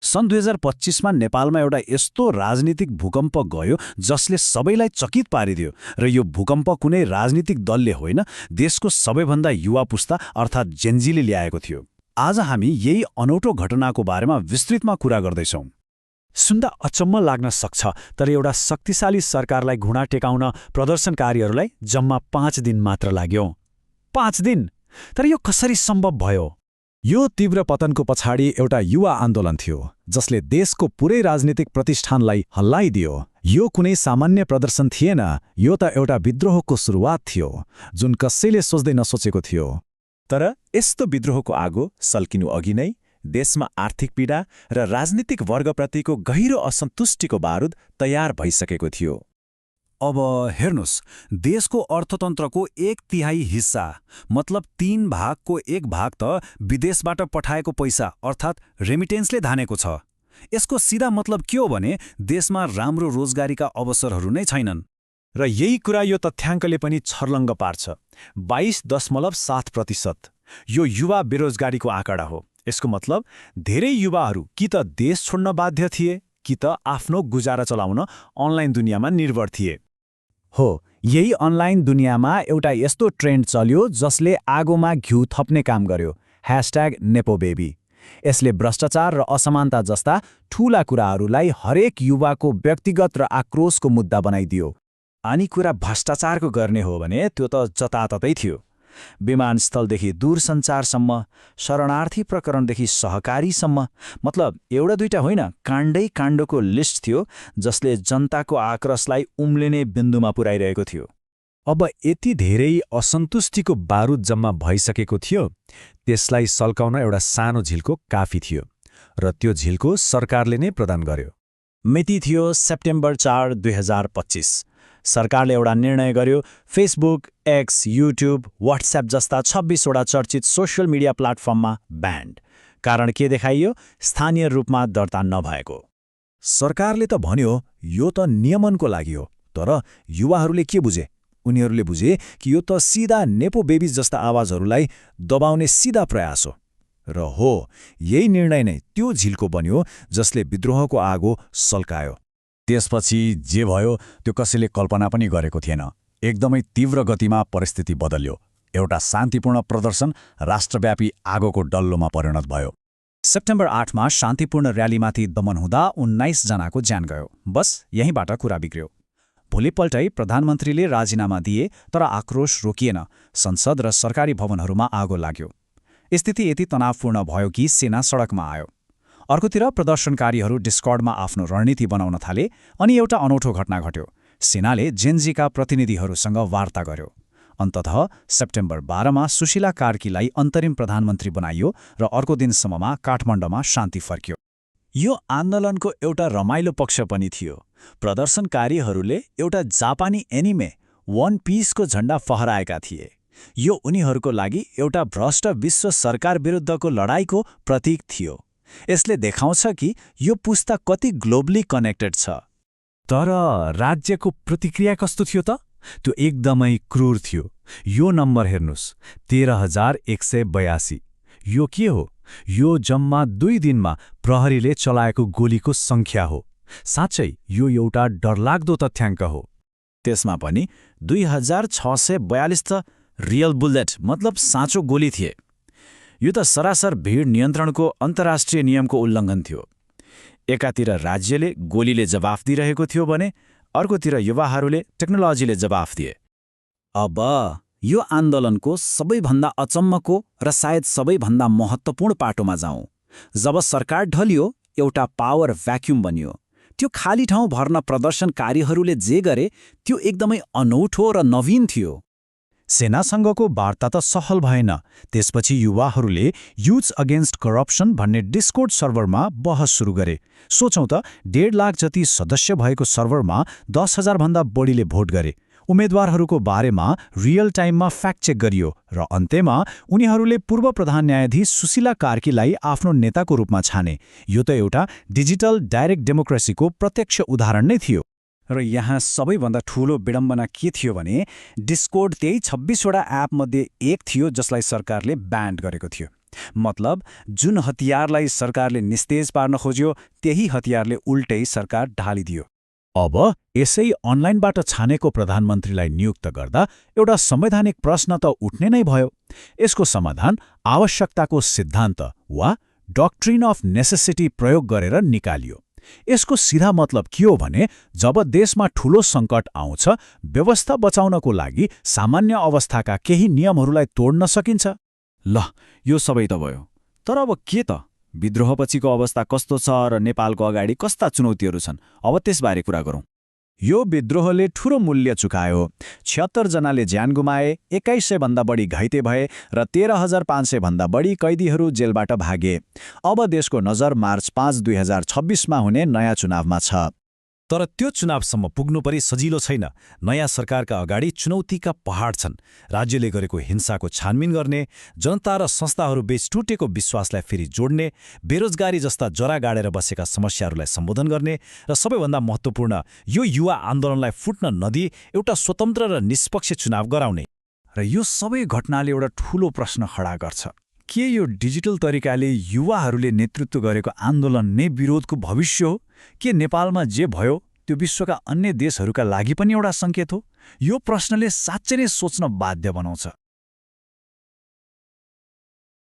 सन् 2025मा नेपालमा एउटा यस्तो राजनीतिक भूकम्प गयो जसले सबैलाई चकित पारिदियो र यो भूकम्प कुनै राजनीतिक दलले होइन, देशको सबैभन्दा युवा पुस्ता अर्थात् जेनजीले ल्याएको थियो। आज हामी यही अनौठो घटनाको बारेमा विस्तृतमा कुरा गर्दैछौँ। सुन्दा अचम्म लाग्न सक्छ, तर एउटा शक्तिशाली सरकारलाई घुँडा टेकाउन प्रदर्शनकारीहरूलाई जम्मा 5 दिन मात्र लाग्यो। 5 दिन! तर यो कसरी सम्भव भयो? यो तीव्र पतनको पछाडि एउटा युवा आन्दोलन थियो जसले देशको पुरै राजनीतिक प्रतिष्ठानलाई हल्लाइदियो। यो कुनै सामान्य प्रदर्शन थिएन, यो त एउटा विद्रोहको सुरुवात थियो जुन कसैले सोच्दै नसोचेको थियो। तर यस्तो विद्रोहको आगो सल्किनु अघि नै देशमा आर्थिक पीडा र राजनीतिक वर्गप्रतिको गहिरो असन्तुष्टिको बारुद तयार भइसकेको थियो। अब हेर्नुस्, देशको अर्थतन्त्रको 1/3 हिस्सा मतलब 3 भागको 1 भाग त विदेशबाट पठाएको पैसा अर्थात् रेमिटेन्सले धानेको छ। यसको सिधा मतलब के हो भने देशमा राम्रो रोजगारीका अवसरहरू नै छैनन्। र यही कुरा यो तथ्याङ्कले पनि छर्लङ्ग पार्छ। 22.7% यो युवा बेरोजगारीको आँकडा हो। यसको मतलब धेरै युवाहरू कि त देश छोड्न बाध्य थिए कि त आफ्नो गुजारा चलाउन अनलाइन दुनियाँमा निर्भर थिए। हो, यही अनलाइन दुनियाँमा एउटा यस्तो ट्रेन्ड चल्यो जसले आगोमा घिउ थप्ने काम गर्यो, #नेपोबेबी। यसले भ्रष्टाचार र असमानता जस्ता ठूला कुराहरूलाई हरेक युवाको व्यक्तिगत र आक्रोशको मुद्दा बनाइदियो। अनि कुरा भ्रष्टाचारको गर्ने हो भने त्यो त जताततै थियो। विमानस्थलदेखि दूरसञ्चारसम्म, शरणार्थी प्रकरणदेखि सहकारीसम्म, मतलब एउटा दुईटा होइन, काण्डै काण्डको लिस्ट थियो जसले जनताको आक्रोशलाई उम्लिने बिन्दुमा पुर्याइरहेको थियो। अब यति धेरै असन्तुष्टिको बारुद जम्मा भइसकेको थियो, त्यसलाई सल्काउन एउटा सानो झिल्को काफी थियो र त्यो झिल्को सरकारले नै प्रदान गर्यो। मिति थियो सेप्टेम्बर 4, 2025। सरकारले एउटा निर्णय गर्यो, फेसबुक, एक्स, युट्युब, व्हाट्सएप जस्ता 26वटा चर्चित सोशल मिडिया प्लेटफर्ममा ब्यान्ड। कारण के देखाइयो? स्थानीय रूपमा दर्ता नभएको। सरकारले त भन्यो यो त नियमनको लागि हो, तर युवाहरूले के बुझे? उनीहरूले बुझे कि यो त सिधा नेपो बेबीज जस्ता आवाजहरूलाई दबाउने सिधा प्रयास हो। र हो, यही निर्णय नै त्यो झिल्को बन्यो जसले विद्रोहको आगो सल्कायो। त्यसपछि जे भयो त्यो कसैले कल्पना पनि गरेको थिएन। एकदमै तीव्र गतिमा परिस्थिति बदल्यो। एउटा शान्तिपूर्ण प्रदर्शन राष्ट्रव्यापी आगोको डल्लोमा परिणत भयो। सेप्टेम्बर 8मा शान्तिपूर्ण र्यालीमाथि दमन हुँदा 19 जनाको ज्यान गयो। बस यहीँबाट कुरा बिग्रियो। भोलिपल्टै प्रधानमन्त्रीले राजीनामा दिए, तर आक्रोश रोकिएन। संसद र सरकारी भवनहरूमा आगो लाग्यो। स्थिति यति तनावपूर्ण भयो कि सेना सडकमा आयो। अर्कोतिर प्रदर्शनकारीहरू डिस्कर्डमा आफ्नो रणनीति बनाउन थाले अनि एउटा अनौठो घटना घट्यो। सेनाले जेनजीका प्रतिनिधिहरूसँग वार्ता गर्यो। अन्ततः सेप्टेम्बर 12मा सुशीला कार्कीलाई अन्तरिम प्रधानमन्त्री बनाइयो र अर्को दिनसम्ममा काठमाडौँमा शान्ति फर्क्यो। यो आन्दोलनको एउटा रमाइलो पक्ष पनि थियो। प्रदर्शनकारीहरूले एउटा जापानी एनिमे वन पिसको झण्डा फहराएका थिए। यो उनीहरूको लागि एउटा भ्रष्ट विश्व सरकार विरुद्धको लडाईँको प्रतीक थियो। यसले देखाउँछ कि यो पुस्ता कति ग्लोबली कनेक्टेड छ। तर राज्यको प्रतिक्रिया कस्तो थियो त? त्यो एकदमै क्रूर थियो। यो नम्बर हेर्नुस्, 13,182। यो के हो? यो जम्मा 2 दिनमा प्रहरीले चलाएको गोलीको सङ्ख्या हो। साँच्चै यो एउटा डरलाग्दो तथ्याङ्क हो। त्यसमा पनि 2,642 त रियल बुलेट मतलब साँचो गोली थिए। यो त सरासर भिड नियन्त्रणको अन्तर्राष्ट्रिय नियमको उल्लङ्घन थियो। एकातिर राज्यले गोलीले जवाफ दिइरहेको थियो भने अर्कोतिर युवाहरूले टेक्नोलोजीले जवाफ दिए। अब यो आन्दोलनको सबैभन्दा अचम्मको र सायद सबैभन्दा महत्त्वपूर्ण पाटोमा जाउँ। जब सरकार ढलियो, एउटा पावर भ्याक्युम बन्यो। त्यो खाली ठाउँ भर्न प्रदर्शनकारीहरूले जे गरे त्यो एकदमै अनौठो र नवीन थियो। सेनासँगको वार्ता त सहल भएन। त्यसपछि युवाहरूले युथ्स अगेन्स्ट करप्सन भन्ने डिस्कोर्ड सर्भरमा बहस सुरु गरे। सोचौँ त, 1.5 लाख जति सदस्य भएको सर्भरमा 10,000 भन्दा बढीले भोट गरे। उम्मेद्वारहरूको बारेमा रियल टाइममा फ्याक्ट चेक गरियो र अन्त्यमा उनीहरूले पूर्व प्रधान न्यायाधीश सुशीला कार्कीलाई आफ्नो नेताको रूपमा छाने। यो त एउटा डिजिटल डाइरेक्ट डेमोक्रेसीको प्रत्यक्ष उदाहरण नै थियो। र यहाँ सबैभन्दा ठूलो विडम्बना के थियो भने डिस्कोर्ड त्यही 26वटा एपमध्ये एक थियो जसलाई सरकारले ब्यान्ड गरेको थियो। मतलब जुन हतियारलाई सरकारले निस्तेज पार्न खोज्यो त्यही हतियारले उल्टै सरकार ढालिदियो। अब यसै अनलाइनबाट छानेको प्रधानमन्त्रीलाई नियुक्त गर्दा एउटा संवैधानिक प्रश्न त उठ्ने नै भयो। यसको समाधान आवश्यकताको सिद्धान्त वा डक्ट्रिन अफ नेसेसिटी प्रयोग गरेर निकालियो। यसको सीधा मतलब के हो भने जब देशमा ठूलो सङ्कट आउँछ, व्यवस्था बचाउनको लागि सामान्य अवस्थाका केही नियमहरूलाई तोड्न सकिन्छ। ल, यो सबै त भयो, तर अब के त? विद्रोहपछिको अवस्था कस्तो छ र नेपालको अगाडि कस्ता चुनौतीहरू छन्? अब त्यसबारे कुरा गरौँ। यो विद्रोहले ठूलो मूल्य चुकायो। 76 जनाले ज्यान गुमाए, 2100 भन्दा बढी घाइते भए र 13,500 भन्दा बढी कैदीहरू जेलबाट भागे। अब देशको नजर मार्च 5, 2026 मा हुने नयाँ चुनावमा छ। तर त्यो चुनावसम्म पुग्नु पनि सजिलो छैन। नयाँ सरकारका अगाडि चुनौतीका पहाड छन्। राज्यले गरेको हिंसाको छानबिन गर्ने, जनता र संस्थाहरूबीच टुटेको विश्वासलाई फेरि जोड्ने, बेरोजगारी जस्ता जरा गाडेर बसेका समस्याहरूलाई सम्बोधन गर्ने र सबैभन्दा महत्त्वपूर्ण यो युवा आन्दोलनलाई फुट्न नदिई एउटा स्वतन्त्र र निष्पक्ष चुनाव गराउने। र यो सबै घटनाले एउटा ठूलो प्रश्न खडा गर्छ। के यो डिजिटल तरिकाले युवाहरूले नेतृत्व गरेको आन्दोलन नै विरोधको भविष्य हो? के नेपालमा जे भयो त्यो विश्वका अन्य देशहरूका लागि पनि एउटा सङ्केत हो? यो प्रश्नले साँच्चै नै सोच्न बाध्य बनाउँछ।